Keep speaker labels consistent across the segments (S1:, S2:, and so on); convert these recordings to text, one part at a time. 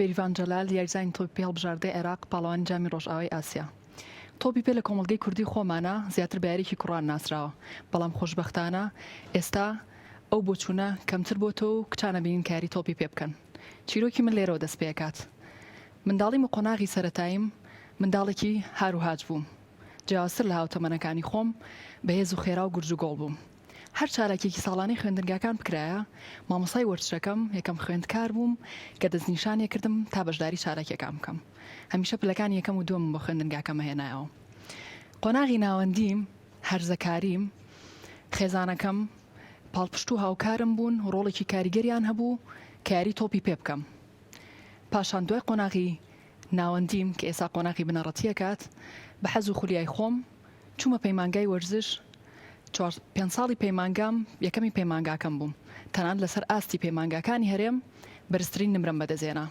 S1: بێریڤان جەلال، یاریزانی تۆپی پێی هەڵبژاردەی عێراق، پاڵەوانی جامی ڕۆژئاوای ئاسیا. تۆپی پێ لە کۆمەڵگەی کوردی خۆمانا زیاتر بە یاریی کوڕان ناسراوە، بەڵام خۆشبەختانە ئێستا ئەو بۆچوونە کەمتر بۆتەوە و کچان ئەبینین کە یاری تۆپی پێ بکەن. چیرۆکی من لێرەوە دەست پێکات. منداڵیم و قۆناغی سەرەتاییم منداڵێکی هار و هاج بووم. جیاوازتر لە هاوتەمەنەکانی خۆم، بەهێز و خێرا و گورج و گۆڵ بووم. هەر چالاکیەکی ساڵانەی خوێندنگاکان بکرایە، مامۆستای وەرزشەکەم یەکەم خوێندکار بووم کە دەستنیشانی کردم تا بەشداری چالاکیەکان بکەم. هەمیشە پلەکانی یەکەم و دووەمم بۆ خوێندنگاکەم ئەهێنایەوە. قۆناغی ناوەندیم، هەرزەکاریم، خێزانەکەم پاڵپشت و هاوکارم بوون و ڕۆڵێکی کاریگەریان هەبوو کە یاری تۆپی پێ بکەم. پاشان دوای قۆناغی ناوەندیم کە ئێستا قۆناغی بنەڕەتیەکات، بە حەز و خولیای خۆم چوومە پەیمانگای وەرزش، چوار پێنج ساڵی پەیمانگام یەکەمی پەیمانگاکەم بووم، تەنانەت لەسەر ئاستی پەیمانگاکانی هەرێم بەرزترین نمرەم بەدەستهێنا.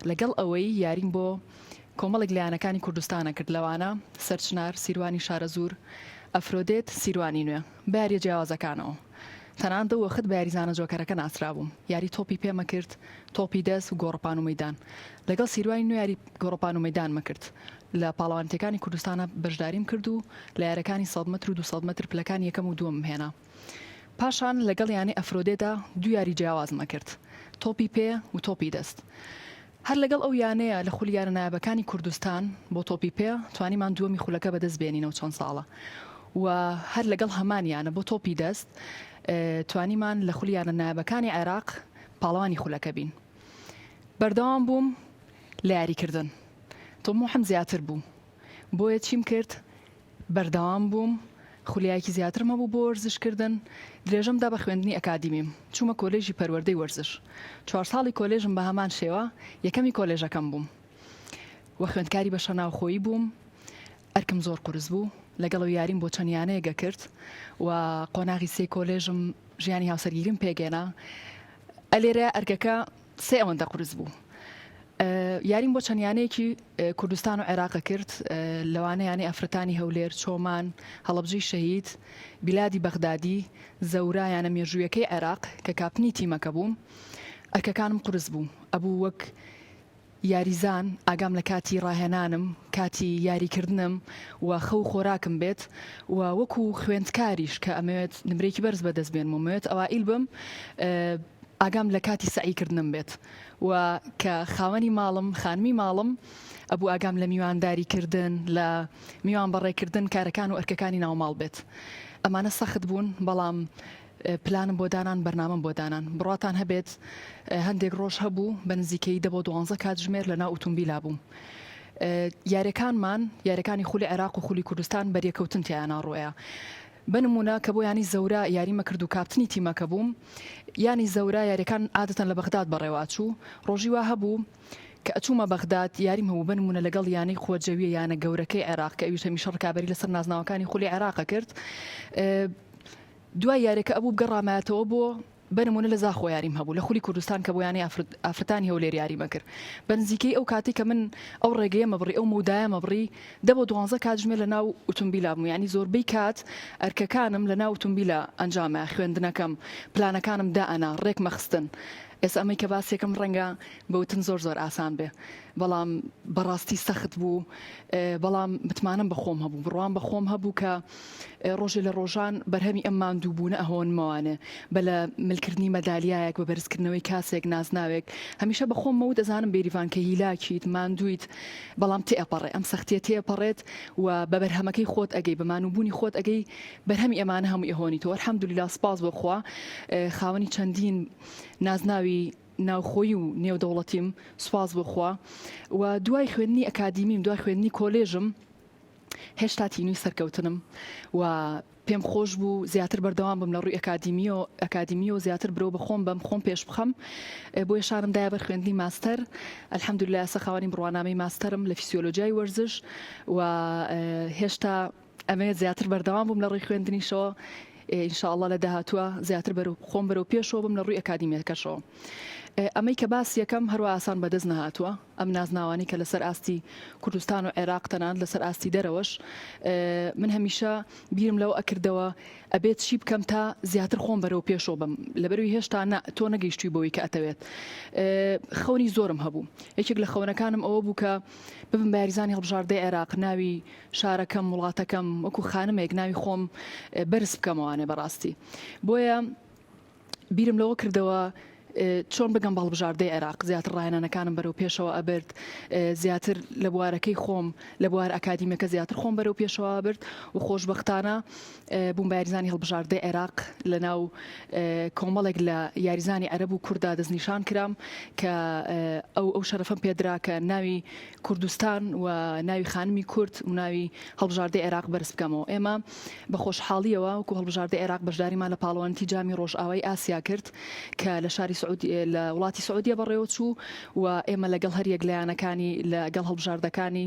S1: لەگەڵ ئەوەی یاریم بۆ کۆمەڵێک لە یانەکانی کوردستانە کرد لەوانە، سەرچنار، سیروانی شارەزوور، ئەفرۆدێت، سیروانی نوێ، بە یارییە جیاوازەکانەوە. تەنانەت ئەو وەخت بە یاریزانە جۆکەرەکە ناسرابووم. یاری تۆپی پێمە کرد، تۆپی دەست و گۆڕەپان و مەیدان. لەگەڵ سیروانی نوێ یاری گۆڕەپان و مەیدانمە کرد. لە پاڵەوانێتیەکانی کوردستانا بەشداریم کرد و لە یارەکانی سەد مەتر و 200 مەتر پلەکانی یەکەم و دووەمم هێنا. پاشان لەگەڵ یانەی ئەفرۆدێدا دوو یاری جیاوازمە کرد، تۆپی پێ و تۆپی دەست. هەر لەگەڵ ئەو یانەیە لە خولی یانە نایابەکانی کوردستان بۆ تۆپی پێ توانیمان دووەمی خولەکە بەدەست بێنینەوە چەند ساڵە و هەر لەگەڵ هەمان یانە بۆ تۆپی دەست توانیمان لە خولی یانە نایابەکانی عێراق پاڵەوانی خولەکە بین. بەردەوام بووم لە یاریکردن تموحم زیاتر بوو بۆیە چیم کرد بەردەوام بووم خولیایەکی زیاترم هەبوو بۆ وەرزش کردن درێژەم دا بە خوێندنی ئەکادیمیم چوومە کۆلێژی پەروەردەی وەرزش چوار ساڵی کۆلێژم بە هەمان شێوە یەکەمی کۆلێژەکەم بووم و خوێندکاری بەشە ناوخۆیی بووم ئەرکم زۆر قورس بوو لەگەڵ یاریم بۆ چەند یانەیەک کرد و قۆناغی سێ کۆلێژم ژیانی هاوسەرگیریم پێگەێنا ئەلێرە ئەرکەکە سێ ئەوەندە قورس بوو. یاریم بۆ چەند یانەیەکی کوردستان و عێراق کرد، لەوانە یانەی ئافرەتانی هەولێر، چۆمان، هەڵەبجەی شەهید، بیلادی بەغدادی، زەورا، یانە مێژوویەکەی عێراق کە کاپتنی تیمەکە بووم. ئەرکەکانم قورس بوو، ئەبوو وەک یاریزان ئاگام لە کاتی ڕاهێنانم، کاتی یاریکردنم و خەو و خۆراکم بێت و وەکو خوێندکاریش کە ئەمەوێت نمرەیەکی بەرز بەدەست بێنم و ئەمەوێت ئەوائیل بم، ئاگام لە کاتی سەعی کردنم بێت و کە خاوەنی ماڵم، خانمی ماڵم، ئەبوو ئاگام لە میوانداری کردن، لە میوان بەڕێکردن، کارەکان و ئەرکەکانی ناوماڵ بێت. ئەمانە سەخت بوون، بەڵام پلانم بۆ دانان، بەرنامەم بۆ دانان. بڕواتان هەبێت هەندێک ڕۆژ هەبوو بە نزیکەیی دە بۆ دوانزە کاتژمێر لە ناو ئوتومبیلا بووم. یاریەکانمان، یاریەکانی خولی عێراق و خولی کوردستان بەریەکەوتن تیایانا ڕووئەیا. بە نموونە کە بۆ یانەی زەورا یاریمە کرد و کاپتنی تیمەکە بووم، یانەی زەورا یاریەکان عادەتەن لە بەغداد بەڕێوە ئەچوو، ڕۆژی وا هەبوو کە ئەچوومە بەغداد یاریم هەبوو بە نموونە لەگەڵ یانەی قوە جەویە یانە گەورەکەی عێراق کە ئەویش هەمیشە ڕکابەری لەسەر نازناوەکانی خولی عێراق ئەکرد دوای یاریەکە ئەبوو بگەڕامایەتەوە بۆ بە نموونە لە زاخۆ یاریم هەبوو لە خولی کوردستان کە بۆ یانەی ئافرەتانی هەولێر یاریمە کرد بە نزیکەی ئەو کاتەی کە من ئەو ڕێگەیەمە بڕی ئەو مەودایەمە بڕی دە بۆ دوانزە کاتژمێر لە ناو ئوتومبیلا بووم یانی زۆربەی کات ئەرکەکانم لە ناو ئوتومبیلا ئەنجامە خوێندنەکەم پلانەکانم دائەنا ڕێکمەخستن ئێستا ئەمەی کە باسێکم ڕەنگە بە وتن زۆر زۆر ئاسان بێ بەڵام بەڕاستی سەخت بوو بەڵام متمانەم بە خۆم هەبوو بڕوام بە خۆم هەبوو کە ڕۆژێ لە ڕۆژان بەرهەمی ئەم ماندووبوونە ئەهۆنمەوانێ بە لە ملکردنی مەدالیایەک بە بەرزکردنەوەی کاسێک نازناوێک هەمیشە بە خۆم مەوت ئەزانم بێریڤان کە هیلاکیت ماندوویت بەڵام تێئەپەڕێ ئەم سەختیە تێئەپەڕێت و بە بەرهەمەکەی خۆت ئەگەی بە مانووبوونی خۆت ئەگەی بەرهەمی ئەمانە هەمووی ئەهۆنیتەوە الحمدللە سپاس بۆ خوا خاوەنی چەندین نازناوی ناوخۆیی و نێودەوڵەتیم سوپاس بۆ خوا و دوای خوێندنی ئەکادیمیم دوای خوێندنی کۆلێژم هێشتا تینووی سەرکەوتنم و پێم خۆش بوو زیاتر بەردەوام بم لە ڕووی ئەکادیمیەوە ئەکادیمیەوە زیاتر برەو بە خۆم بەم خۆم پێش بخەم بۆیە شانم دایە بەر خوێندنی ماستەر الحمدلله ئێستا خاوەنی بڕوانامەی ماستەرم لە فیسیۆلۆجیای وەرزش و هێشتا ئەمەوێت زیاتر بەردەوام بم لە ڕووی خوێندنیشەوە ان شاء اللە لە داهاتووە زیاتر بەرەو خۆم بەرەو پێشەوە بم لە ڕووی ئەکادیمیەکەشەوە. ئەمەی کە باس یەکەم هەروا ئاسان بەدەست نەهاتووە، ئەم نازناوانەی کە لەسەر ئاستی کوردستان و عێراق تەنانەت لەسەر ئاستی دەرەوەش من هەمیشە بیرم لەوە ئەکردەوە ئەبێت چی بکەم تا زیاتر خۆم بەرەو پێشەوە بم لەبەروی هێشتا نا تۆ نەگەیشتوی بەوەی کە ئەتەوێت خەونی زۆرم هەبوو یەکێک لە خەونەکانم ئەوە بوو کە ببم بە یاریزانی هەڵبژاردەی عێراق ناوی شارەکەم وڵاتەکەم وەکو خانمێک ناوی خۆم بەرز بکەمەوانێ بەڕاستی بۆیە بیرم لەوە کردەوە چۆن بگەم بە هەڵبژاردەی عێراق، زیاتر ڕاهێنانەکانم بەرەو پێشەوە ئەبرد، زیاتر لە بوارەکەی خۆم لە بوارە ئەکادیمیەکە زیاتر خۆم بەرەو پێشەوە ئەبرد و خۆشبەختانە بووم بە یاریزانی هەڵبژاردەی عێراق لە ناو کۆمەڵێک لە یاریزانی عەرەب و کورددا دەستنیشان کرام کە ئەو ئەو شەرەفەم پێدرا کە ناوی کوردستان و ناوی خانمی کورد و ناوی هەڵبژاردەی عێراق بەرز بکەمەوە. ئێمە بە خۆشحاڵییەوە وەکو هەڵبژاردەی عێراق بەشداریمان لە پاڵەوانێتی جامی ڕۆژئاوای ئاسیا کرد کە لە شاری سعودی لە وڵاتی سعودیە بەڕێوەچوو و ئێمە لەگەڵ هەریەک لە یانەکانی لەگەڵ هەڵبژاردەکانی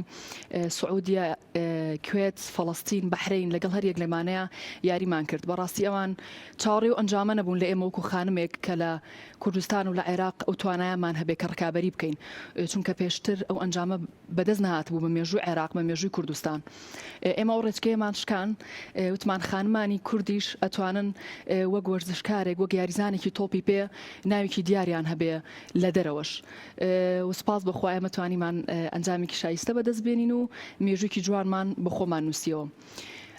S1: سعودیە، کوێت، فەڵەستین، بەحرەین لەگەڵ هەریەک لەمانەیە یاریمان کرد. بەڕاستی ئەوان چاوەڕێی ئەو ئەنجامە نەبوون لە ئێمە وەکو خانمێک کە لە کوردستان و لە عێراق ئەو توانایەمان هەبێ کە ڕکابەری بکەین چونکە پێشتر ئەو ئەنجامە بەدەست نەهاتبوو بە مێژووی عێراق بە مێژووی کوردستان ئێمە ئەو ڕێچکەیەمان شکان وتمان خانمانی کوردیش ئەتوانن وەک وەرزشکارێک وەک یاریزانێکی تۆپی پێ ناوێکی دیاریان هەبێ لە دەرەوەش و سپاس بەخوا ئێمە توانیمان ئەنجامێکی شایستە بەدەست بێنین و مێژوویەکی جوانمان بۆ خۆمان نووسیەوە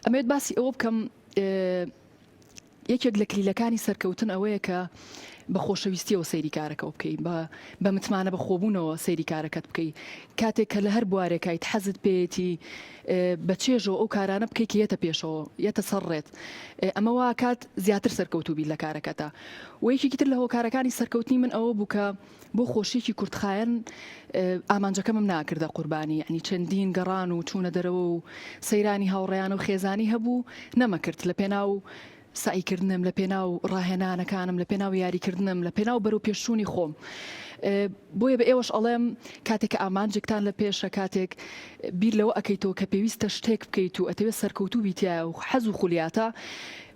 S1: ئەمەوێت باسی ئەوە بکەم یەکێک لە کلیلەکانی سەرکەوتن ئەوەیە کە بە خۆشەویستیەوە سەیری کارەکەو بکەی، بە بە متمانە بە خۆبوونەوە سەیری کارەکەت بکەی، کاتێک کە لە هەر بوارێکایت حەزت پێیەتی بە چێژەوە ئەو کارانە بکەی کە یەتە پێشەوە، یەتە سەر ڕێت، ئەمە وا ئەکات زیاتر سەرکەوتوو بیت لە کارەکەتا. وە یەکێکی تر لە هۆکارەکانی سەرکەوتنی من ئەوە بوو کە بۆ خۆشیەکی کورتخایەن ئامانجەکەمم ناکردە قوربانی، یەعنی چەندین گەڕان و چوونە دەرەوە و سەیرانی هاوڕێیان و خێزانی هەبوو نەمەکرد لە پێناو سەعی کردنم، لە پێناو ڕاهێنانەکانم، لە پێناو یاریکردنم، لە پێناو بەرەو پێشچوونی خۆم. بۆیە بە ئێوەش ئەڵێم کاتێک کە ئامانجێکتان لە پێشە، کاتێک بیر لەوە ئەکەیتەوە کە پێویستە شتێک بکەیت و ئەتەوێت سەرکەوتوو بی تیایا و حەز و خولیاتە،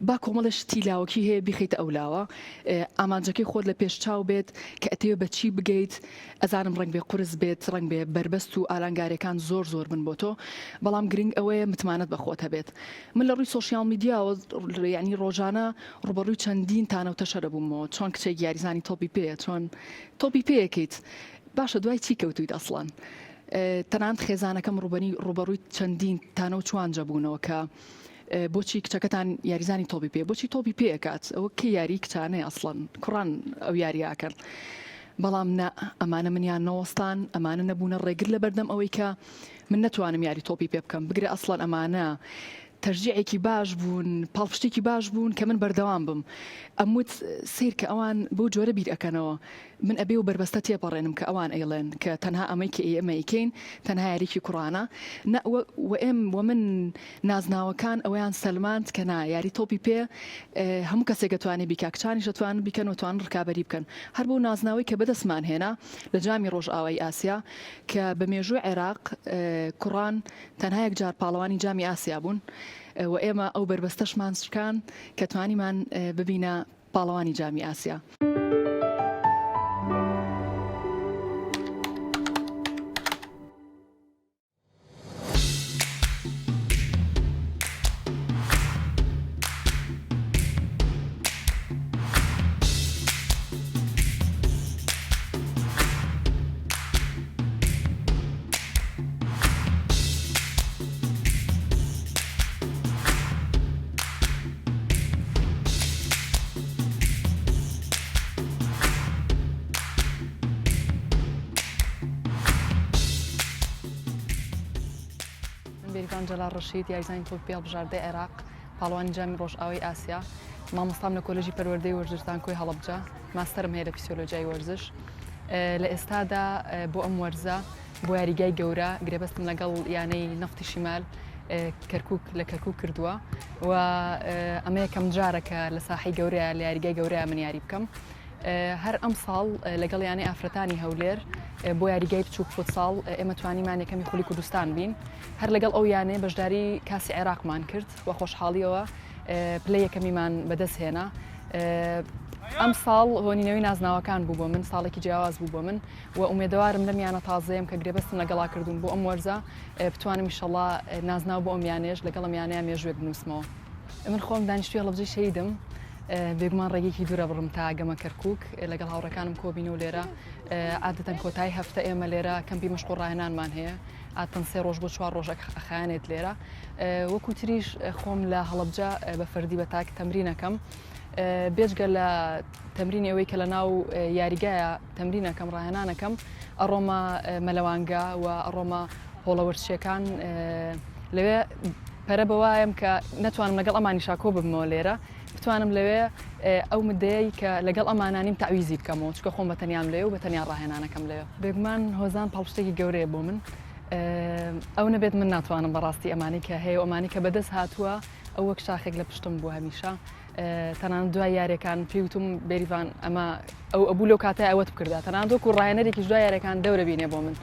S1: با کۆمەڵێ شتی لاوەکی هەیە بیخەیتە ئەولاوە، ئامانجەکەی خۆت لە پێش چاو بێت کە ئەتەوێ بە چی بگەیت، ئەزانم ڕەنگ بێ قورس بێت، ڕەنگ بێ بەربەست و ئالانگاریەکان زۆر زۆر بن بۆ تۆ، بەڵام گرنگ ئەوەیە متمانەت بە خۆت هەبێت. من لە ڕووی سۆشیال میدیاوە یانی ڕۆژانە ڕووبەڕووی چەندین تانە و تەشەرە بوومەوە، چۆن کچێک یاریزانی تۆپی پێیە، چۆن تۆپی پێ ئەکەیت، باشە دوای چی کەوتوویت ئەسڵەن؟ تەنانەت خێزانەکەم ڕووبەنی ڕووبەڕووی چەندین تانە و چوانجە بوونەوە کە بۆچی کچەکەتان یاریزانی تۆپی پێ بۆچی تۆپی پێ ئەکات ئەوە کێ یاری کچانەیە ئەسڵەن کوڕان ئەو یاریە ئەکەن بەڵام نا ئەمانە منیان نەوەستان ئەمانە نەبوونە ڕێگر لە بەردەم ئەوەی کە من نەتوانم یاری تۆپی پێ بکەم بگرە ئەسڵەن ئەمانە تەشجیعێکی باش بوون پاڵپشتێکی باش بوون کە من بەردەوام بم ئەموت سیر کە ئەوان بەو جۆرە بیر ئەکەنەوە من ئەبێ و بەربەستە تێپەڕێنم کە ئەوان ئەیڵێن کە تەنها ئەمەی کە ئێمە ئەیکەین تەنها یاریی کوڕانە نا وە ئێم وە من نازناوەکان ئەوەیان سەلماند کە نا یاری تۆپی پێ هەموو کەسێک ئەتوانێ بیکا کچانیش ئەتوانن بیکەن و ئەتوانن ڕکابەری بکەن هەر بەو نازناوەی کە بەدەستمان هێنا لە جامی ڕۆژئاوای ئاسیا کە بە مێژووی عێراق کوڕان تەنها یەک جار پاڵەوانی جامی ئاسیا بوون و ئێمە ئەو بەربەستەشمان شکان کە توانیمان ببینە پاڵەوانی جامی ئاسیا. من بێریڤان جەلال ڕەشید یاریزانی تۆپی پێ هەڵبژاردەی عێراق پاڵەوانی جامی ڕۆژئاوای ئاسیا مامۆستام لە کۆلێژی پەروەردەی وەرزش زانکۆی هەڵەبجە ماستەرم هەیە لە فیسیۆلۆجیای وەرزش لە ئێستادا بۆ ئەم وەرزە بۆ یاریگای گەورە گرێبەستم لەگەڵ یانەی نەفتی شیمال کەرکک لە کەرکک کردووە و ئەمە یەکەم جارە کە لە ساحی گەورەیە لە یاریگای گەورەیە من یاری بکەم. هەر ئەم ساڵ لەگەڵ یانەی ئافرەتانی هەولێر بۆ یاریگای بچووک فوتساڵ ئێمە توانیمان یەکەمی خولی کوردستان بین هەر لەگەڵ ئەو یانەیە بەشداری کاسی عێراقمان کرد و خۆشحاڵیەوە پلەی یەکەمیمان بەدەست هێنا. ئەمساڵ هۆنینەوەی نازناوەکان بوو بۆ من، ساڵێکی جیاواز بوو بۆ من و ئومێدەوارم لەم یانە تازەیەم کە گرێبەستم لەگەڵا کردوون بۆ ئەم وەرزە بتوانم ئیشەڵا نازناو بۆ ئەم یانەیەش لەگەڵ ئەم یانەیە مێژووێک بنووسمەوە. من خۆم دانیشتووی هەڵەبجەی شەهیدم، بێگومان ڕێگەیەکی دوورە بڕم تا گەمە کەرکووک، لەگەڵ هاوڕێکانم کۆبینەوە لێرە، عادەتەن کۆتایی هەفتە ئێمە لێرە کەمپی مەشق و ڕاهێنانمان هەیە، عادەتەن سێ ڕۆژ بۆ چوار ڕۆژ ئەخایەنێت لێرە. وەکو تریش خۆم لە هەڵەبجە بە فەردی بە تاک تەمرینەکەم. بێجگە لە تەمرینی ئەوەی کە لە ناو یاریگایە تەمرینەکەم ڕاهێنانەکەم ئەڕۆمە مەلەوانگە و ئەڕۆمە هۆڵە وەرزشیەکان لەوێ پەرە بەوایم کە نەتوانم لەگەڵ ئەمانیشا کۆ ببمەوە لێرە بتوانم لەوێ ئەو مدەیە کە لەگەڵ ئەمانانیم تەعویزی بکەمەوە چکە خۆم بە تەنیام لەوێ و بە تەنیا ڕاهێنانەکەم لەوێ بێگومان هۆزان پاڵپشتێکی گەورەیە بۆ من ئەو نەبێت من ناتوانم بەڕاستی ئەمانی کە هەیە و ئەمانی کە بەدەست هاتووە ئەو وەک شاخێک لە پشتم بوو هەمیشە تەنانەت دوای یاریەکان پێی وتم بێریڤان ئەمە ئەو ئەبوو لەو کاتای ئەوەت بکردا تەنانەت وەکو ڕاهێنەرێکیش دوای یاریەکان دەورە بینێ بۆ من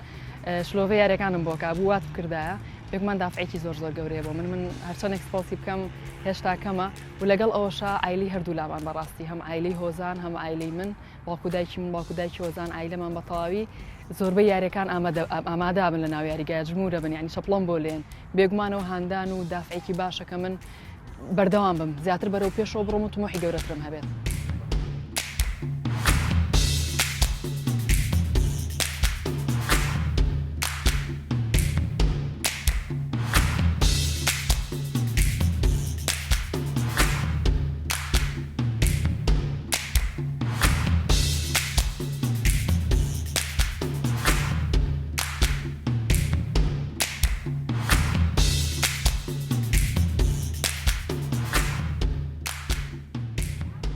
S1: شلۆڤەی یاریەکانم بۆ کا بوو وات بکردایە بێگومان دافعێکی زۆر زۆر گەورەیە بۆ من من هەرچەندێک سپاسی بکەم هێشتا کەمە و لەگەڵ ئەوەشا عایلەی هەردوو لامان بەڕاستی هەم عایلەی هۆزان هەم عایلەی من باوک و دایکی من باوک و دایکی هۆزان عایلەمان بە تەواوی زۆربەی یاریەکان ئامادە ئامادە بن لە ناو یاریگای جمهورە بن یعنی چەپڵەم بۆ لێن بێگومانەوە هاندان و دافعێکی باشە کە من بەردەوام بم زیاتر بەرەو پێشەوە بڕۆم و تموحی گەورەترم هەبێت.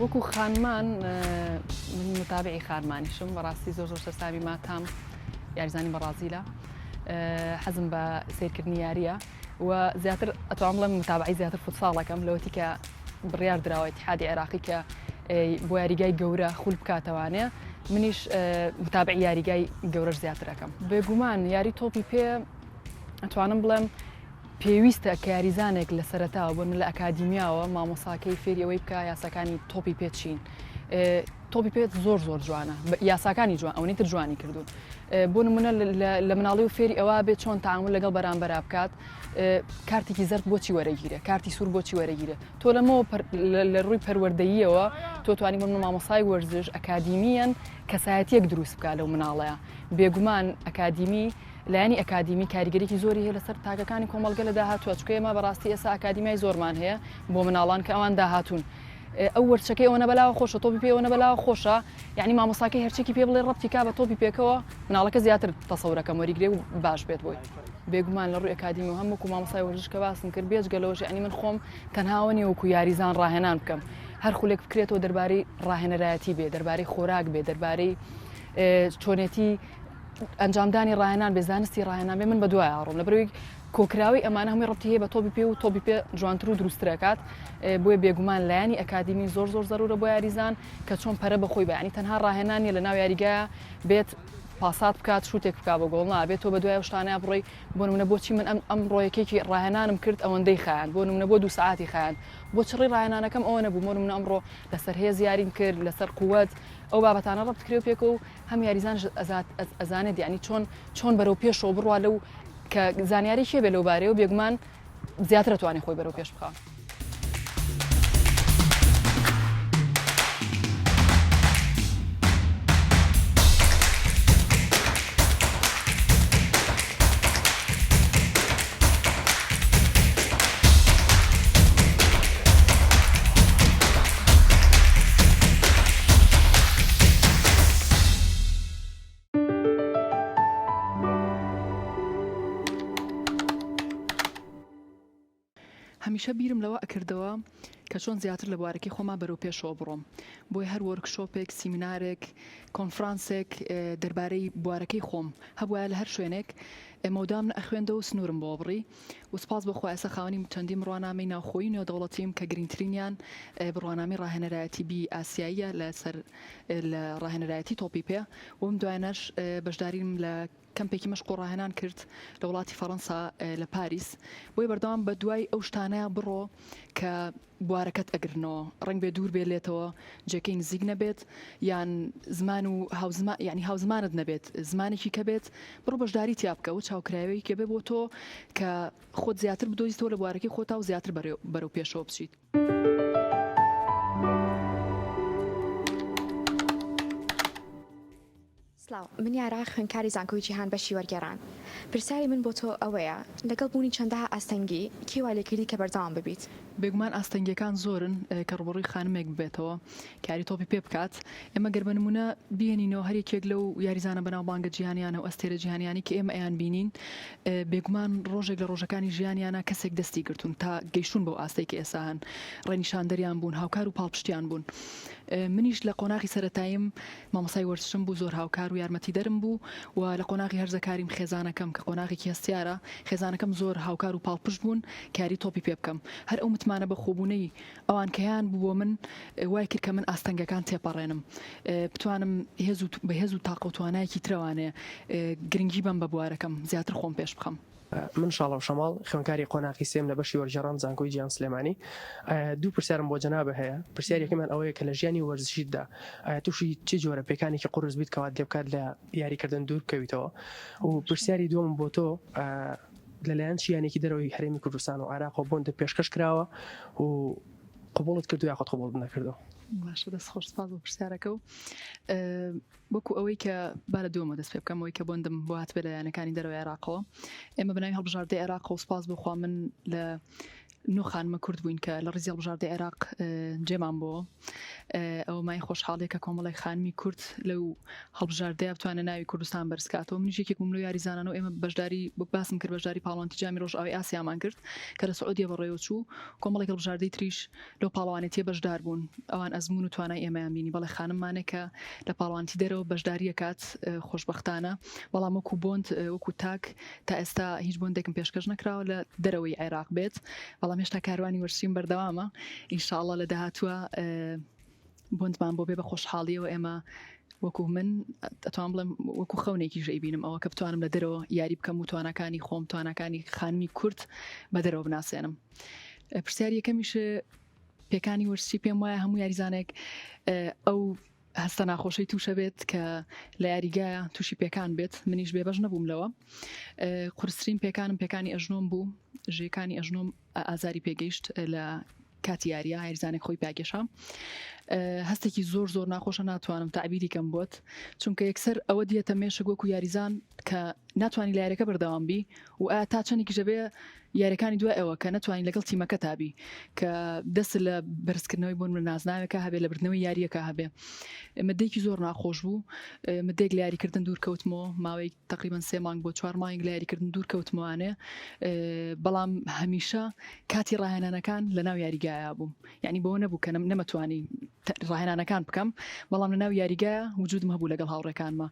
S1: وەکو خانمان من متابعی خانمانیشم بەڕاستی زۆر زۆر سەرسامی ماتام یاریزانی بەڕازیلە حەزم بە سیرکردنی یاریە و زیاتر ئەتوانم بڵێم متابعی زیاتر فوتساڵەکەم لەوەتی کە بڕیار دراوە ئیتحادی عێراقی کە بۆ یاریگای گەورە خول بکاتەوانێ منیش متابعی یاریگای گەورەش زیاتر ئەەکەم بێگومان یاری تۆپی پێ ئەتوانم بڵێم پێویستە کە یاریزانێک لە سەرەتاوە بۆ لە ئەکادیمیاوە مامۆساکەی فێری ئەوەی بکە یاساکانی تۆپی پێ چین تۆپی پێت زۆر زۆر جوانە یاساکانی جوان ئەوەی تر جوانی کردوون بۆ نمونە لە مناڵی و فێری ئەوە بێت چۆن تعامل لەگەڵ بەرامبەرا بکات کارتێکی زەرد بۆچی وەرەگیرێ کارتی سوور بۆچی وەرەگیرێ تۆ لەمەوە لە ڕووی پەروەردەییەوە تۆ توانی بۆ مامۆسای وەرزش ئەکادیمیەن کەسایەتیەک دروست بکە لەو مناڵەیە بێگومان ئەکادیمی لایەنی ئەکادیمی کاریگەریی زۆری هەیە لەسەر تاکەکانی کۆمەڵگە لە داهاتووە چونکە ئێمە بەڕاستی ئێستا ئەکادیمیای زۆرمان هەیە بۆ مناڵان کە ئەوان داهاتوون ئەو وەرچەکەی ئەوەنە بەلاوە خۆشە تۆپی پێ ئەوەنە بەلاوە خۆشە یعنی مامۆستاکەی هەرچێکی پێ بڵێ ڕەبتی کا بە تۆپی پێکەوە مناڵەکە زیاتر تەسەورەکەم وەریگرێ و باش بێت بۆی بێگومان لە ڕووی ئەکادیمی و هەم وەکو مامۆستای وەرزش کە باسم کرد بێجگە لەوەش یعنی من خۆم تەنها ئەوە نییە وەکو یاریزان ڕاهێنان بکەم هەر خولێک بکرێتەوە دەربارەی ڕاهێنەرایەتی بێ دەربارەی خۆراک بێ دەربارەی چۆنێتی ئەنجامدانی ڕاهێنان بێ زانستی ڕاهێنان بێ من بە دوای ئاڕۆم لە بەرەوەی کۆکراوی ئەمانە هەمووی ڕەبتی هەیە بە تۆپی پێ و تۆپی پێ جوانتر و دروستترەکات بۆیە بێگومان لایەنی ئەکادیمی زۆر زۆر زەرورە بۆ یاریزان کە چۆن پەرە بەخۆی بەیانی تەنها ڕاهێنان نیە لە ناو یاریگایە بێت پاسات بکات شوتێک بکا بە گۆڵ نابێت تۆ بە دوای ئەو شتانە بڕۆی بۆ نمونە بۆچی من ئەم ئەم ڕۆیەکێکی ڕاهێنانم کرد ئەوەندەی خایاند بۆ نمونە بۆ دوو سەعاتی خایاند بۆ چڕی ڕاهێنانەکەم ئەوە نەبوو بۆ نمونە ئەمڕۆ لەسەر هێز یاریم کرد لەسەر قوت ئەو بابەتانە ڕەبت کرێ و پێکەوە و هەم یاریزانش ئەزانێت یعنی چۆن چۆن بەرەو پێشەوە بڕوا لەو کە زانیاری شێ بێ لەو بارەیەوە بێگومان زیاتر ئەتوانێ خۆی بەرەو پێش بخا.
S2: هەمیشە بیرم لەوە ئەکردەوە کە چۆن زیاتر لە بوارەکەی خۆما بەرەو پێشەوە بڕۆم بۆیە هەر وۆرکشۆپێک، سیمینارێک، کۆنفرانسێک دەربارەی بوارەکەی خۆم هەبوایە لە هەر شوێنێک.
S1: مەودام نەئەخوێندەوە و سنوورم بۆ بڕی و سوپاس بۆ خوا ئێستا خاوەنی چەندین بڕوانامەی ناوخۆیی و نێودەوڵەتیم کە گرنگترینیان بڕوانامەی ڕاهێنەرایەتی بی ئاسیاییە لەسەر لە ڕاهێنەرایەتی تۆپی پێ و بەم دوایانەش بەشداریم لە کەمپێکی مەشق و ڕاهێنان کرد لە وڵاتی فەڕەنسا لە پاریس بۆیە بەردەوام بە دوای ئەو شتانەیا بڕۆ کە بوارەکەت ئەگرنەوە ڕەنگ بێ دوور بێ لێتەوە جێکەی نزیک نەبێت یان زمان و هاوزمان یعنی هاوزمانت نەبێت زمانێکی کە بێت بڕۆ بەشداری تیا بکە و چاوکراوەیەکی کە بێ بۆ تۆ کە خۆت زیاتر بدۆزیتەوە لە بوارەکەی خۆتا و زیاتر بەرەو پێشەوە بچیت.
S3: سڵاو، من یارا خوێندکاری زانکۆی جیهان بەشی وەرگێڕان. پرسیاری من بۆ تۆ ئەوەیە، لەگەڵ بوونی چەندەها ئاستەنگی، کێ وای لێکردی کە بەردەوام ببیت؟
S1: بێگومان ئاستەنگیەکان زۆرن کە ڕوبەڕوی خانمێک ببێتەوە کاری تۆپی پێ بکات، ئێمە گەر بە نمونە بیهێنینەوە هەر یەکێک لەو یاریزانە بەناوبانگە جیهانیانە و ئەستێرە جیهانیانەی کە ئێمە ئەیانبینین بێگومان ڕۆژێک لە ڕۆژەکانی ژیانیانە کەسێک دەستی گرتوون تا گەیشتوون بەو ئاستەی کە ئێستا هەن ڕێنیشاندەریان بوون هاوکار و پاڵپشتیان بوون منیش لە قۆناغی سەرەتاییم مامۆستای وەرزشم بوو زۆر هاوکار و یارمەتیدەرم بوو و لە قۆناغی هەرزەکاریم خێزانەکەم کە قۆناغێکی هەستیارە خێزانەکەم زۆر هاوکار و پاڵپشت بوون کە یاری تۆپی پێ بکەم هەر ئەو متمانە بەخۆبوونەی ئەوان کە هەیان بوو بۆ من وای کرد کە من ئاستەنگەکان تێپەڕێنم بتوانم هێز و بە هێز و تاقە و توانایەکی ترەوانێ گرنگی بەم بە بوارەکەم زیاتر خۆم پێش بخەم.
S4: من شاڵاو شەماڵ خوێندکاری قۆناغی سێم لە بەشی وەرگێڕان زانکۆی جیهان سلێمانی دوو پرسیارم بۆ جەنابت هەیە پرسیاری یەکەمیان ئەوەیە کە لە ژیانی وەرزشیتدا ئایا تووشی چ جۆرە پێکانێکی قورس بیت کەوات لێ بکات لە یاریکردن دوور بکەویتەوە و پرسیاری دووەم بۆ تۆ لەلایەن چ یانێکی دەرەوەی هەرێمی کوردستان و عێراقەوە بۆندت پێشکەش کراوە و قبوڵت کردو یاخود قبوڵت نەکردو؟
S1: باشە دەست خۆش سپاس بۆ پرسیارەکە و وەکو ئەوەی کە با لە دووەمەوە دەست پێ بکەم ئەوەی کە بۆندم بۆ هاتبێ لە یانەکانی دەرەوەی عێراقەوە ئێمە بەناوی هەڵبژاردەی عێراقەوە سوپاس بۆ خوا من لە نۆ خانمە کورد بووین کە لە ڕیزی هەڵبژاردەی عێراق جێمان بۆ ئەوە مای خۆشحاڵیە کە کۆمەڵێک خانمی کورد لەو هەڵبژاردەیە بتوانێت ناوی کوردستان بەرزکاتەوە منیش یەکێک بووم لەو یاریزانانەوە ئێمە بەشداری وەک باسم کرد بەشداری پاڵەوانێتی جامی ڕۆژئاوای ئاسیامان کرد کە لە سعودیە بەڕێوە چوو کۆمەڵێک هەڵبژاردەی تریش لەو پاڵەوانێتیە بەشدار بوون ئەوان ئەزموون و توانای ئێمەیان بینی بەڵێ خانممانێک کە لە پاڵەوانێتی دەرەوە بەشداری ئەکات خۆشبەختانە بەڵام وەکو بۆند وەکو تاک تا ئێستا هیچ بۆندێکم پێشکەش نەکراوە لە دەرەوەی عێراق بێت بەڵام هێشتا کاروانی وەرزشیم بەردەوامە ئینشاءاللە لە داهاتووە بۆندمان بۆ بێ بە خۆشحاڵیەوە ئێمە وەکو من ئەتوان بڵێم وەکو خەونێکیش ئەیبینم ئەوە کە بتوانم لە دەرەوە یاری بکەم و تواناکانی خۆم تواناکانی خانمی کورد بە دەرەوە بناسێنم پرسیاری یەکەمیش پێکانی وەرزشی پێم وایە هەموو یاریزانێک ئەو هەستە ناخۆشەی تووشە بێت کە لە یاریگایە تووشی پێکان بێت منیش بێبەش نەبووم لەوە قورسترین پێکانم پێکانی ئەژنۆم بوو ژێکانی ئەژنۆم ئازاری پێگەیشت لە کاتی یاریە یاریزانێک خۆی پاکێشا هەستێکی زۆر زۆر ناخۆشە ناتوانم تعبیری کەم بۆت چونکە یەکسەر ئەوە دیەتە مێشک وەکو یاریزان کە ناتوانانی لە یاریەکە بەردەوام بی و ئایا تا چەندێکیش دەبێ یاریەکانی دوای ئەوە کە نەتوانین لەگەڵ تیمەکە تابی کە دەست لە بەرزکردنەوەی بۆن من نازناوێکە هەبێ لە بردنەوەی یاریەکە هەبێ مدەیەکی زۆر ناخۆش بوو مدەیەک لە یاریکردن دوور کەوتمەوە ماوەی تقریبا سێ مانگ بۆ چوار مانگ لە یاریکردن دوور کەوتمەوانێ بەڵام هەمیشە کاتی ڕاهێنانەکان لە ناو یاریگایە بووم یعنی بەوە نەبوو کە نەمەتوانی ڕاهێنانەکان بکەم بەڵام لە ناو یاریگایە وجودم هەبوو لەگەڵ هاوڕێکانمە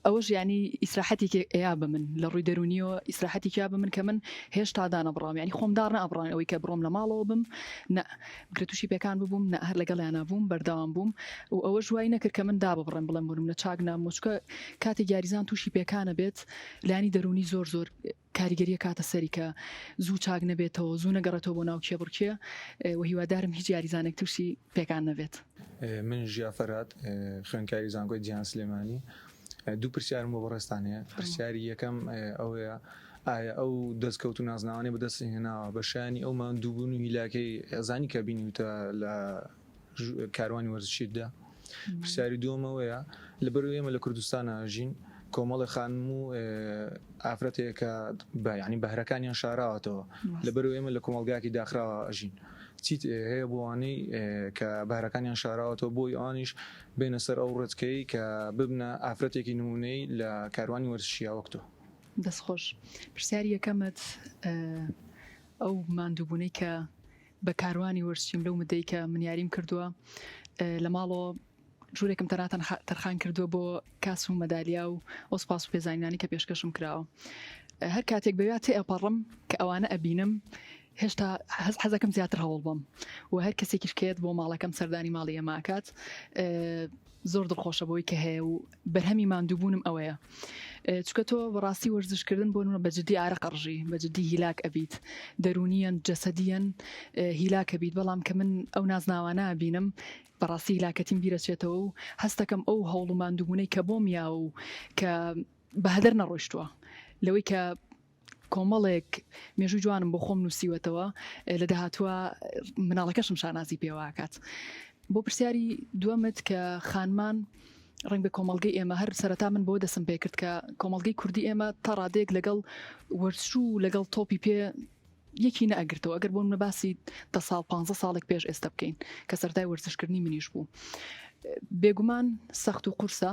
S1: ئەوەش یانی ئیسراحەتێکی ئەیا بە من لە ڕووی دەروونیەوە ئیسراحەتێکیا بە من کە من هێشتا دانەبڕاوم یانی خۆم داڕنەئەبڕام ئەوەی کە بڕۆم لە ماڵەوە بم نە بگرە تووشی پێکان ببووم نە هەر لەگەڵیانا بووم بەردەوام بووم و ئەوەش وای نەکرد کە من داببڕێم بڵێم بۆ نمونە چاک نابمەوە چونکە کاتێک یاریزان تووشی پێکانە بێت لایەنی دەروونی زۆر زۆر کاریگەری ئەکاتە سەری کە زوو چاک نەبێتەوە زوو نەگەڕێتەوە بۆ ناو کێبڕکێ و هیوادارم هیچ یاریزانێک تووشی پێکان نەبێت.
S5: من ژیا فەرهاد خوێندکاری زانکۆی جیهان سلێمانی دوو پرسیارم بۆ بەڕێزتان هەیە پرسیاری یەکەم ئەوەیە ئایا ئەو دەستکەوت و نازناوانەی بەدەست هێناوە بە شایانی ئەو ماندووبوون و هیلاکەی ئەزانی کە بینیوتە لە کاروانی وەرزشیتدا پرسیاری دووەم ئەوەیە لەبەرئەوەی ئێمە لە کوردستان ئەژین کۆمەڵی خانم و ئافرەت هەیە کە بە یعنی بەهرەکانیان شاراوەتەوە لەبەرئەوەی ئێمە لە کۆمەڵگاکی داخراوە ئەژین چیت هەیە بۆ ئەوانەی کە بەهرەکانیان شاراوەتەوە بۆی ئەوانیش بێنە سەر ئەو ڕێچکەی کە ببنە ئافرەتێکی نمونەی لە کاروانی وەرزشیە وەک تۆ.
S1: دەستخۆش. پرسیاری یەکەمت ئەو ماندووبوونەی کە بە کاروانی وەرزشیم لەو مدەی کە من یاریم کردووە لە ماڵەوە ژوورێکم تەنها تەرخان کردووە بۆ کاس و مەدالیا و ئەو سپاس و پێزانینانی کە پێشکەشم کراوە. هەر کاتێک بەویا تێئەپەڕم کە ئەوانە ئەبینم هێشتا حەزەکەم زیاتر هەوڵ بەم و هەر کەسێکیش کێت بۆ ماڵەکەم سەردانی ماڵی ئێمە ئەکات زۆر دڵخۆشە بۆی کە هەیە و بەرهەمی ماندووبوونم ئەوەیە چکە تۆ بەڕاستی وەرزشکردن بۆ نمونە بە جدی ئارەق ئەڕژی بە جدی هیلاک ئەبیت دەرونیەن جەسەدیەن هیلاکە بیت بەڵام کە من ئەو نازناوانە بینم بەڕاستی هیلاکەتیم بیرەچێتەوە و هەستەکەم ئەو هەوڵ و ماندووبوونەی کە بۆم یاوە و کە بە هەدەر نەڕۆیشتووە لەوەی کە کۆمەڵێک مێژووی جوانم بۆ خۆم نووسیوەتەوە لە داهاتووە مناڵەکەشم شانازی پێوەکات بۆ پرسیاری دووەمت کە خانمان ڕنگ بە کۆمەڵگەی ئێمە هەر سەرەتا من بۆ دەسم پێکرد کە کۆمەڵگەی کوردی ئێمە تا ڕادەیەک لەگەڵ وەرزش و لەگەڵ تۆپی پێ یەکی نەئەگرتەوە ئەگەر بۆ منە باسی دە ساڵ پ ساڵێک پێش ئێستا بکەین کە سەرای وەرزشکردنی منیش بوو بێگومان سەخت و قورسە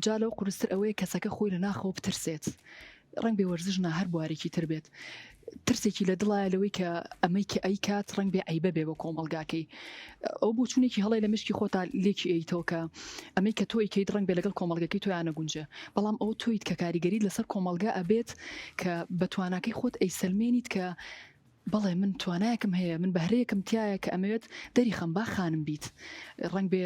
S1: جا لەو قورستر ئەوەیە کەسەکە خۆی لە ناخەوە بترسێت ڕەنگ بێ وەرزش نا هەر بوارێکی تر بێت ترسێکی لە دڵایە لەوەی کە ئەمەی کە ئەیکات ڕەنگ بێ عیبە بێ بۆ کۆمەڵگاکەی ئەو بۆچوونێکی هەڵی لە مشکی خۆتا لێکی ئەیتەوە کە ئەمەی کە تۆی کەیت ڕەنگ بێ لەگەڵ کۆمەڵگەکەی تۆیان نەگونجێ بەڵام ئەو تۆیت کە کاریگەریت لەسەر کۆمەڵگا ئەبێت کە بە تواناکەی خۆت ئەیسەلمێنیت کە بەڵێ من توانایەکم هەیە من بەهرەیەکم تایە کە ئەمەوێت دەریخەم با خانم بیت ڕەنگ بێ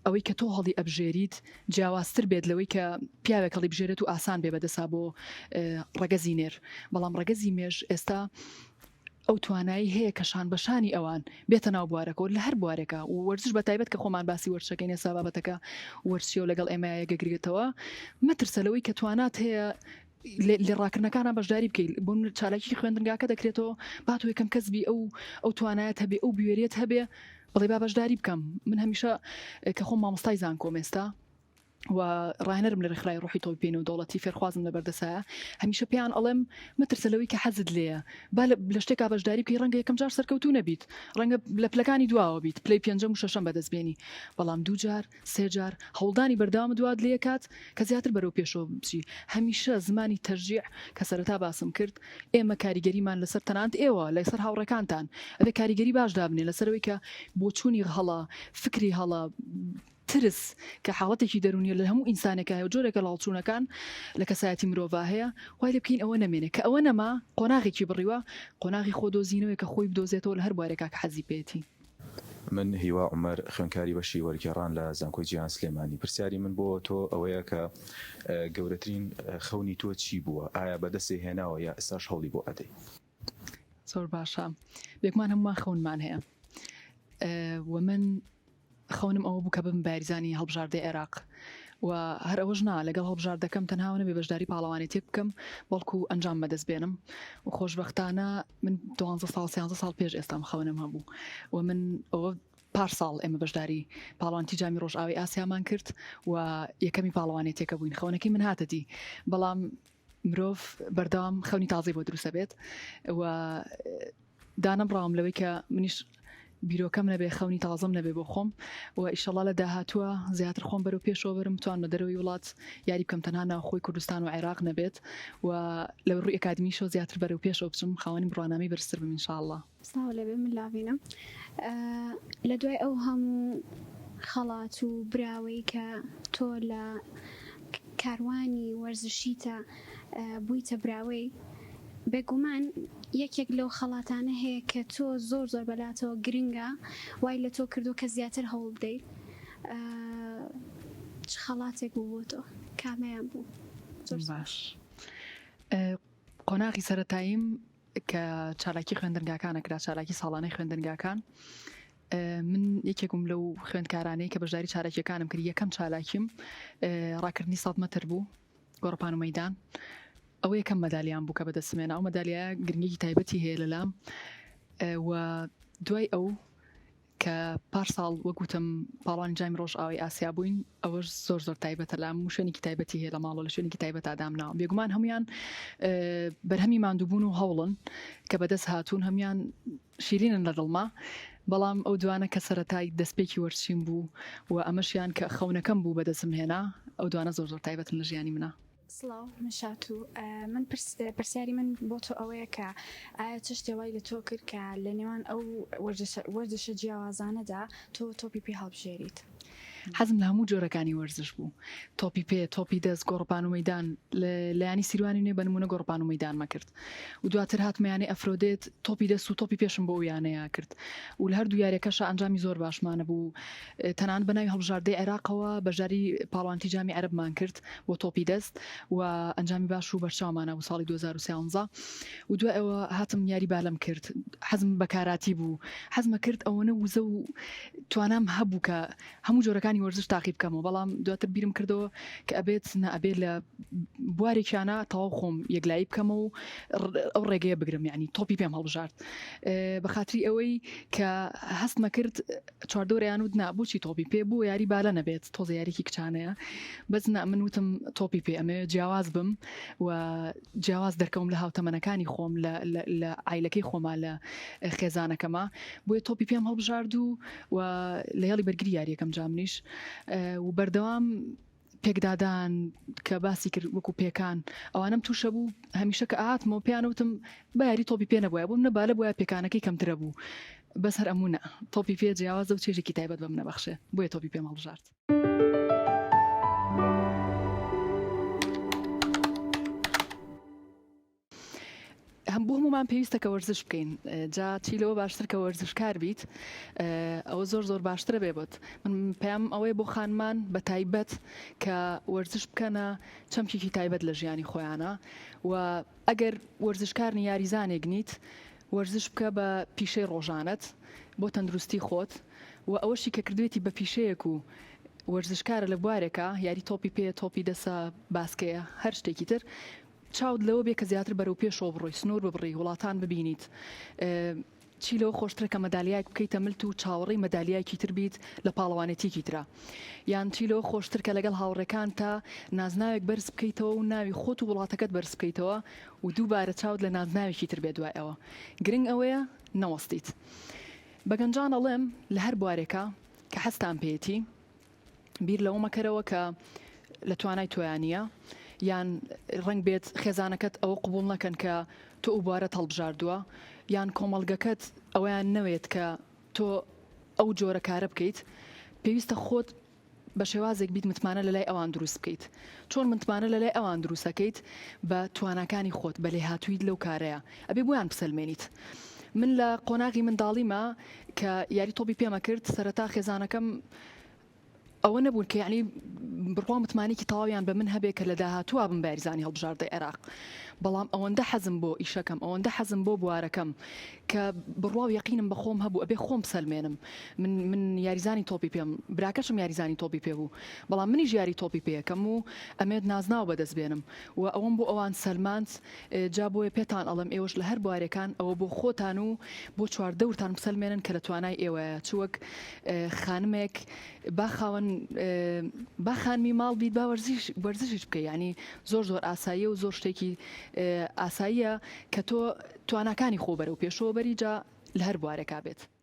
S1: ئەوەی کە تۆ هەڵی ئەبژێریت جیاوازتر بێت لەوەی کە پیاوێک هەڵی بژێرێت و ئاسان بێ بەدەسا بۆ ڕەگەزی نێر بەڵام ڕەگەزی مێش ئێستا ئەو توانایی هەیە کە شان بەشانی ئەوان بێتە ناو بوارەکەەوە لە هەر بوارێکە و وەرزش بە تایبەت کە خۆمان باسی وەرزشەکەین ئێستا بابەتەکە وەرزشیە و لەگەڵ ئێمە یەکگرێتەوە مەترسە لەوەی کە توانات هەیە لە ڕاکردنەکانە بەشداری بکەیت بۆ چالاکی خوێندنگاکە دەکرێتەوە با تۆ یەکەم کەس بی ئەو ئەو توانایەت هەبێ ئەو بوێریت هەبێ بڵێ با بەشداری بکەم من هەمیشە کە خۆم مامۆستای زانکۆم ئێستا و ڕاهێنەرم لە ڕێکخراوی ڕۆحی تۆپی پێی نێودەوڵەتی فێرخوازم لە بەردەسایە هەمیشە پێیان ئەڵێم مەترسە لەوەی کە حەزت لێیە با لە شتێکا بەشداری بکەی ڕەنگە یەکەم جار سەرکەوتوو نەبیت ڕەنگە لە پلەکانی دواوە بیت پلەی پێنجەم و شەشەم بەدەست بێنی بەڵام دوو جار سێ جار هەوڵدانی بەردەوامت وات لێکات کە زیاتر بەرەو پێشەوە بچی هەمیشە زمانی تەشجیع کە سەرەتا باسم کرد ئێمە کاریگەریمان لەسەر تەنانەت ئێوە لەسەر هاوڕێکانتان ئەبێ کاریگەری باش دابنێ لەسەرەوەی کە بۆچوونی هەڵە فکری هەڵە ترس کە حاڵەتێکی دەروونیە لە هەموو ئینسانێکا هەیە و جۆرێکە لە هەڵچوونەکان لە کەسایەتی مرۆڤا هەیە وای لێ بکەین ئەوە نەمێنێ کە ئەوە نەما قۆناغێکی بڕیوە قۆناغی خۆدۆزینەوەیە کە خۆی بدۆزێتەوە لە هەر بوارێکا کە حەزی پێیەتی.
S6: من هیوا عومەر خوێندکاری بەشی وەرگێڕان لە زانکۆی جیهان سلێمانی پرسیاری من بۆ تۆ ئەوەیە کە گەورەترین خەونی تۆ چی بووە ئایا بەدەستێ هێناوە یا ئێستاش هەوڵی بۆ ئەدەی؟
S1: زۆر باشە بێگومان هەموومان خەونمان هەیە و من خەونم ئەوە بوو کە ببم بە یاریزانی هەڵبژاردەی عێراق و هەر ئەوەش نا لەگەڵ هەڵبژاردەکەم تەنها نەبێ بەشداری پاڵەوانێتیەک بکەم بەڵکو ئەنجام بەدەست بێنم و خۆشبەختانە من دوانزە ساڵ سیانزە ساڵ پێش ئێستام خەونم هەبوو و من ئەوە پار ساڵ ئێمە بەشداری پاڵەوانتی جامی ڕۆژئاوای ئاسیامان کرد و یەکەمی پاڵەوانێتیەکە بووین خەونەکەی من هاتە دی بەڵام مرۆڤ بەردەوام خەونی تازەی بۆ دروستە بێت و دانەبڕاوم لەوەی کە منیش بیرۆکەم نەبێ خەونی تازەم نەبێ بۆ خۆم و ئیشەڵا لە داهاتووە زیاتر خۆم بەرەو پێشەوە بەرم بتوانمە دەرەوەی وڵات یاری بکەم تەنها ناوخۆی کوردستان و عێراق نەبێت و لە ڕووی ئەکادمیشەوە زیاتر بەرەو پێشەوە بچم خاوەنی بڕوانامەی بەرزتر بم ئینشاڵڵا.
S3: سڵاو لێبێ من لاڤینم لە دوای ئەو هەموو خەڵات و براوەی کە تۆ لە کاروانی وەرزشیتە بوویتە براوەی بێگومان یەکێک لەو خەڵاتانە هەیە کە تۆ زۆر زۆر بەلاتەوە گرنگە وای لە تۆ کردو کە زیاتر هەوڵ بدەیت چ خەڵاتێک بوو بۆ تۆ کامەیان بوو؟
S1: زۆر باش قۆناغی سەرەتاییم کە چالاکی خوێندنگاکان ئەکرا چالاکی ساڵانەی خوێندنگاکان من یەکێکم لەو خوێندکارانەی کە بەشداری چالاکیەکانم کرد یەکەم چالاکیم ڕاکردنی 100 مەتر بوو گۆڕپان و مەدان ئەوە یەکەم مەدالیان بوو کە بەدەستمێنا ئەو مەدالیایە گرنگێکی تایبەتی هەیە لەلام و دوای ئەو کە پار ساڵ وەک وتم پاڵەوانی جامی ڕۆژئاوای ئاسیا بووین ئەوەش زۆر زۆر تایبەتە لام و شوێنێکی تایبەتی هەیە لە ماڵەوە لە شوێنێکی تایبەتا دامناوە بێگومان هەمویان بەرهەمی ماندووبوون و هەوڵن کە بەدەست هاتوون هەمویان شیرینن لە دڵما بەڵام ئەو دوانە کە سەرەتای دەستپێکی وەرزشیم بوو و ئەمەشیان کە خەونەکەم بوو بەدەستم هێنا ئەو دوانە زۆر زۆر تایبەتن لە ژیانی منە.
S3: سڵاو من شاتوو من پرسیاری من بۆ تۆ ئەوەیە کە ئایا چ شتێ وای لە تۆ کرد کە لە نێوان ئەو وەرزشە جیاوازانەدا تۆ تۆپی پێ هەڵبژێریت؟
S2: حەزم لە هەموو جۆرەکانی وەرزش بوو تۆپی پێ تۆپی دەست گۆڕپان و مەدان لە یانی سیروانی نوێ بە نمونە گۆڕپان و مەدانمە کرد و دواتر هاتمە یانەی ئەفرۆدێت تۆپی دەست و تۆپی پێشم بۆ ئەو یانەیە کرد و لە هەردوو یاریەکەشا ئەنجامی زۆر باشمانە بوو تەنانەت بە ناوی هەڵبژاردەی عێراقەوە بەشداری پاڵەوانێتی جامی عەرەبمان کرد بۆ تۆپی دەست و ئەنجامی باش و بەرچاومانە بوو ساڵی 2013 و دوای ئەوە هاتم یاری بالەم کرد حەزم بە کاراتی بوو حەزمە کرد ئەوەنە وزە و توانام هەبوو کە هەموو جۆرەکانی وەرزش تاقی بکەمەوە بەڵام دواتر بیرم کردەوە کە ئەبێت نا ئەبێت لە بوارێکیانە تەواو خۆم یەکلایی بکەمەوە و ئەو ڕێگەیە بگرم یعنی تۆپی پێم هەڵبژارد بە خاتری ئەوەی کە هەستمە کرد چواردەوریان وت نا بۆچی تۆپی پێ بۆ یاری بالە نەبێت تۆزە یاریکی کچانەیە بەس نا من وتم تۆپی پێ ئەمەوێ جیاواز بم و جیاواز دەرکەوم لە هاوتەمەنەکانی خۆم لە عیلەکەی خۆما لە خێزانەکەما بۆیە تۆپی پێم هەڵبژارد و و لە هێڵی بەرگری یاریەکەم جامنیش و بەردەوام پێکدادان کە باسی کرد وەکو پێکان ئەوانم تووشە بوو هەمیشە کە ئاهاتمەوە پێیان وتم با یاری تۆپی پێ نەبووە بۆم نەبالە بووە پێکانەکەی کەمترە بوو بەس هەر ئەمونە تۆپی پێ جیاوازە و چێژێکی تایبەت بە منە بەخشێ بۆیە تۆپی پێم هەڵبژارد. هەم بۆ هەمومان پێویستە کە وەرزش بکەین جا چی لەوە باشتر کە وەرزشکار بیت ئەوە زۆر زۆر باشترە بێ بۆت من پەیام ئەوەیە بۆ خانمان بە تایبەت کە وەرزش بکەنە چەمکێکی تایبەت لە ژیانی خۆیانە و ئەگەر وەرزشکارنی یاریزانێک نیت وەرزش بکە بە پیشەی ڕۆژانەت بۆ تەندروستی خۆت و ئەوەشی کە کردوێتی بە پیشەیەک و وەرزشکارە لە بوارێکە یاری تۆپی پێ تۆپی دەسە باسکەیە هەر شتێکی تر چاوت لەوە بێ کە زیاتر بەرەو پێشەوە بڕۆی، سنوور ببڕی، وڵاتان ببینیت. چی لەوە خۆشترە کە مەدالیایەک بکەیتە ملت و چاوەڕێی مەدالیایەکی تر بیت لە پاڵەوانێتییەکی ترا؟ یان چی لەوە خۆشتر کە لەگەڵ هاوڕێکانتا نازناوێک بەرز بکەیتەوە و ناوی خۆت و وڵاتەکەت بەرز بکەیتەوە و دووبارە چاوت لە نازناوێکی تر بێ دوای ئەوە؟ گرنگ ئەوەیە نەوەستیت. بە گەنجان ئەڵێم لە هەر بوارێکا کە حەزتان پێیەتی، بیر لەوە مەکەرەوە کە لە توانای تۆیا نییە یان ڕەنگ بێت خێزانەکەت ئەوە قبوڵ نەکەن کە تۆ ئەو بوارەت هەڵبژاردووە یان کۆمەڵگەکەت ئەوەیان نەوێت کە تۆ ئەو جۆرە کارە بکەیت پێویستە خۆت بە شێوازێک بیت متمانە لە لای ئەوان دروست بکەیت چۆن متمانە لە لای ئەوان دروستەکەیت بە تواناکانی خۆت بە لێهاتوویت لەو کارەیە ئەبێ بۆیان بسەلمێنیت من لە قۆناغی منداڵیمە کە یاری تۆپی پێمە کرد سەرەتا خێزانەکەم ئەوە نەبوون کە یعنی بڕوا متمانێکی تەواویان بە من هەبێ کە لە داهاتووە بم بە یاریزانی هەڵبژاردەی عێراق بەڵام ئەوەندە حەزم بۆ ئیشەکەم ئەوەندە حەزم بۆ بوارەکەم کە بڕوا و یەقینم بە خۆم هەبوو ئەبێ خۆم بسەلمێنم من من یاریزانی تۆپی پێم براکەشم یاریزانی تۆپی پێ بوو بەڵام منیش یاری تۆپی پێیەکەم و ئەمێت نازناو بەدەست بێنم و ئەوەم بۆ ئەوان سەلماند جا بۆیە پێتان ئەڵێم ئێوەش لە هەر بوارێکان ئەوە بۆ خۆتان و بۆ چواردەورتان بسەلمێنن کە لە توانای ئێوەیە چ وەک خانمێک با خاوەن با خانمی ماڵ بیت با وەرزش وەرزشیش بکەی یعنی زۆر زۆر ئاساییە و زۆر شتێکی ئاساییە کە تۆ تواناکانی خۆ بەرەو پێشەوە بەری جا لە هەر بوارێکا بێت.